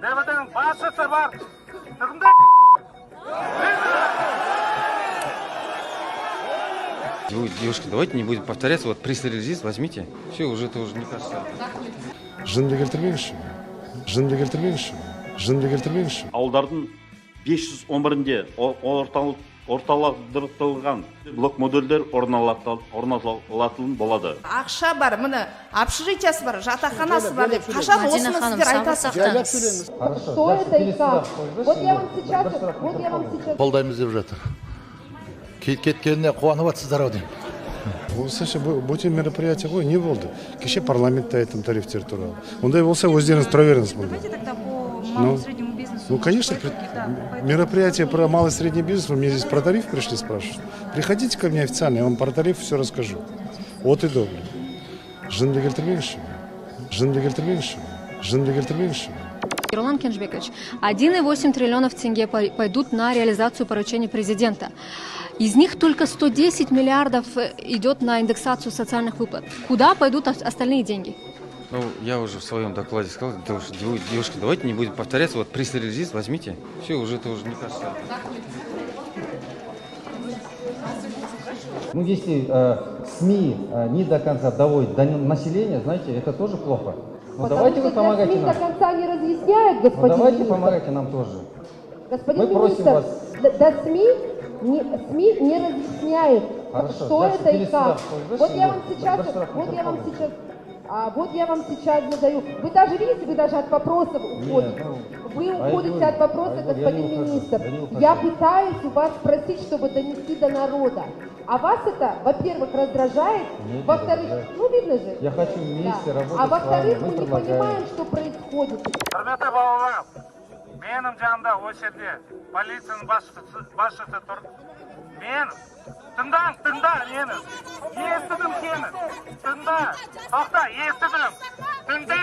ДВД-ның басшысы бар. Тыңда. Девушка, давайте не будем повторяться. Вот пресс-релиз возьмите. Все, уже это уже не кажется. Жынды келтірмеңізші. Жынды келтірмеңізші. Жынды келтірмеңізші. Ауылдардың 511-інде орталықтырылған блок модульдер орнатылатын болады. Ақша бар, міне, общежитиясы бар, жатақханасы бар деп. Қашан Мадина осыны ханым, сіздер сабыр айтасыз? сақтаңыз. Что это и как? Вот я вам сейчас, вот я вам сейчас Қолдаймыз деп жатыр. Кеткеніне қуанып жатсыздар ау деймін. Осы бөтен мероприятие ғой, не болды? Кеше парламентте айттым тарифтер туралы. Ондай болса, өздеріңіз тұра беріңіз мұнда. Давайте тогда по Ну, малому среднему бизнесу. Ну, конечно, Да, поэтому- мероприятие про малый и средний бизнес, вы мне здесь про тариф пришли спрашивать. Приходите ко мне официально, я вам про тариф все расскажу. От и до. Жынды келтірмеңізші. Жынды келтірмеңізші. Жынды келтірмеңізші. Ерулан Кенжебекович, 1,8 триллионов тенге пойдут на реализацию поручений президента. Из них только 110 миллиардов идет на индексацию социальных выплат. Куда пойдут остальные деньги? Ну, я уже в своем докладе сказал, девушка, давайте не будем повторяться. Вот пресс-релиз возьмите. Все, уже это уже не кажется. Ну, если СМИ не до конца доводят до населения, знаете, это тоже плохо. Ну, Потому давайте что вы помогайте СМИ нам. до конца не разъясняют, Ну, господин давайте министр. помогайте нам тоже. Господин Мы просим министр, вас. до СМИ не, СМИ не разъясняют, Хорошо, что дальше это и пересюда как. входишь, Вот я или вам сейчас, дальше сюда вот я вам микрофон. сейчас, вот я вам сейчас задаю. Вы даже видите, вы даже от вопросов уходите. ну, Вы Айгуль, уходите от вопроса, Айгуль, я господин не ухожу, министр. я не ухожу. Я пытаюсь у вас спросить, чтобы донести до народа. А вас это, во-первых, раздражает, Нет, не во-вторых, раздражает. ну видно же. Я хочу вместе Да. работать А с вами, во-вторых, мы мы не предлагаем. понимаем, что происходит. Құрметті балалар, менің жанымда осы жерде полицияның басшысы тұр. Мен, тыңдаң, тыңда мені. Естідім сені. Тыңда, тоқта, естідім. Тыңда,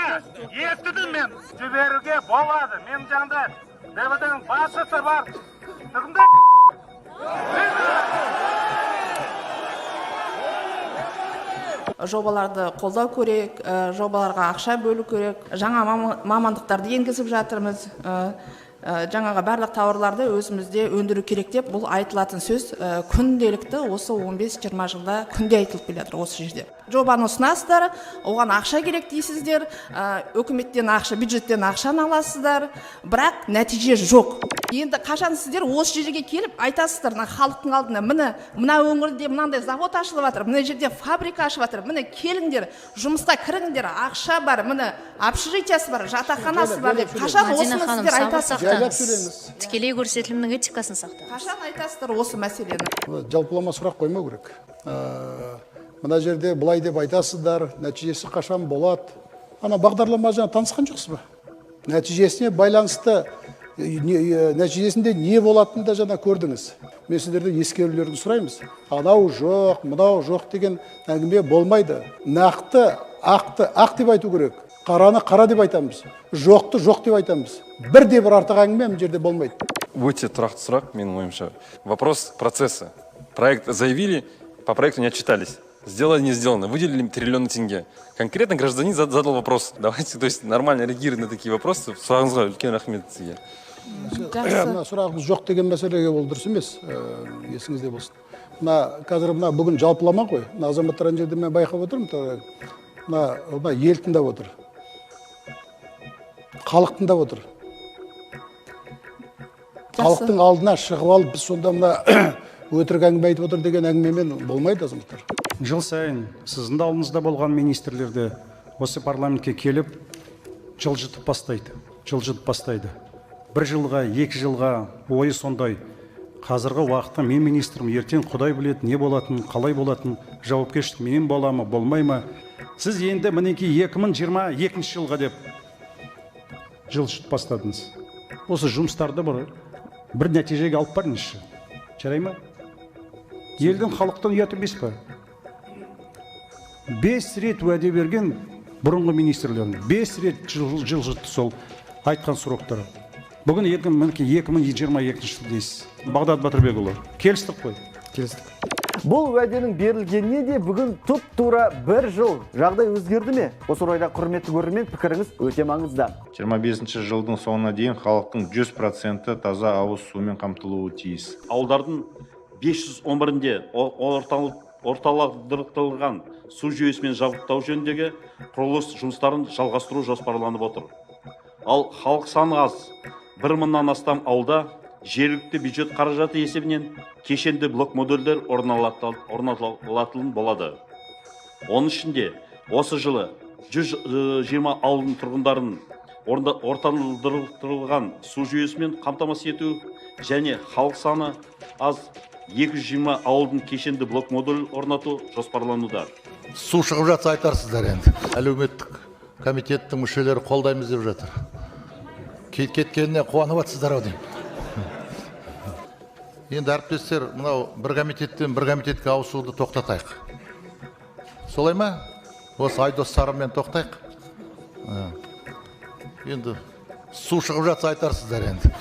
естідім мен. Жіберуге болады. Менің жанымда ДВД-ның басшысы бар. Тыңда. Жобаларды қолдау керек, жобаларға ақша бөлу керек. Жаңа мамандықтарды енгізіп жатырмыз. Жаңағы барлық тауарларды өзімізде өндіру керек деп бұл айтылатын сөз, күнделікті осы 15-20 жылда күнде айтылып келе жатыр осы жерде. Жобаны ұсынасыздар, оған ақша керек дейсіздер, үкіметтен ақша, бюджеттен ақшаны аласыздар, бірақ нәтиже жоқ. Енді қашан сіздер осы жерге келіп айтасыздар, мына халықтың алдына, міне мына өңірде мынандай завод ашылып жатыр, мына жерде фабрика ашылып жатыр, міне келіңдер, жұмысқа кіріңдер, ақша бар, міне общежитиясы бар, жатақханасы бар деп. Қашан Мадина осыны ханым, сіздер сабыр айтасыздар? сақтаңыз. Тікелей көрсетілімнің этикасын сақтаңыз. Қашан айтасыздар осы мәселені? Жалпылама сұрақ қоймау керек. Мына жерде былай деп айтасыздар, нәтижесі қашан болады? Ана бағдарлама жаңа танысқан жоқсыз ба? Нәтижесіне байланысты, нәтижесінде не болатынын да жаңа көрдіңіз. Мен сіздерден ескерулеріңізді сұраймыз. Анау жоқ, мынау жоқ деген әңгіме болмайды. Нақты, ақты, ақ деп айту керек. Қараны қара деп айтамыз. Жоқты жоқ деп айтамыз. Бірде бір артық әңгіме мына жерде болмайды. Өте тұрақты сұрақ, менің ойымша. Вопрос процесса. Проект заявили, по проекту не отчитались. Сделано, не сделано. Выделили триллионы тенге. Конкретно гражданин задал вопрос. Давайте, то есть, нормально реагировать на такие вопросы. Сұрағыңызға үлкен рахмет сізге. Жақсы. Мына сұрағыңыз жоқ деген мәселеге ол дұрыс емес, есіңізде болсын. Мына қазір мына бүгін жалпылама ғой. Мына азаматтар ана жерде мен байқап отырмын, мына ел тыңдап отыр. Халық тыңдап отыр. Жақсы. Халықтың алдына шығып алып, біз сонда мына өтірік әңгіме айтып отыр деген әңгімемен болмайды, азаматтар. Жыл сайын сіздің де алдыңызда болған министрлерді осы парламентке келіп жылжытып бастайды, жылжытып бастайды. Бір жылға, екі жылға ойы сондай. Қазіргі уақытта мен министрмін, ертең Құдай біледі не болатынын, қалай болатынын, жауапкершілік менен бола ма, болмай ма. Сіз енді мінекей 2022 жылға деп жылжытып бастадыңыз. Осы жұмыстарды бір нәтижеге алып барыңызшы. Жарай ма? Елдің халықтан ұят емес пе? 5 рет уәде берген бұрынғы министрлердің, 5 рет жылжытты сол айтқан сроктары. Бүгін мінекей 2022 жыл дейсіз. Бағдат Батырбекұлы, келістік қой? Келістік. Бұл уәденің берілгеніне де бүгін тұп-тура бір жыл. Жағдай өзгерді ме? Осы орайда, құрметті көрермен, пікіріңіз өте маңызды. 25 жылдың соңына дейін халықтың 100%-і таза ауыз сумен қамтылуы тиіс. Ауылдардың 511-інде орталықтандырылған су жүйесімен жабдықтау жөніндегі құрылыс жұмыстарын жалғастыру жоспарланып отыр. Ал халық саны аз 1000-нан астам ауылда жергілікті бюджет қаражаты есебінен кешенді блок модульдер орнатылатын болады. Оның ішінде осы жылы 120 ауылдың тұрғындарын орталықтандырылған су жүйесімен қамтамасыз ету және халық саны аз 220 ауылдың кешенді блок модуль орнату жоспарлануда. Су шығып жатса, айтарсыздар енді. Әлеуметтік комитеттің мүшелері қолдаймыз деп жатыр. Кеткеніне қуанып жатсыздар ау деймін. Енді, әріптестер, мынау бір комитеттен бір комитетке ауысуды тоқтатайық. Солай ма? Осы Айдос Сарыммен тоқтайық. Енді су шығып жатса, айтарсыздар енді.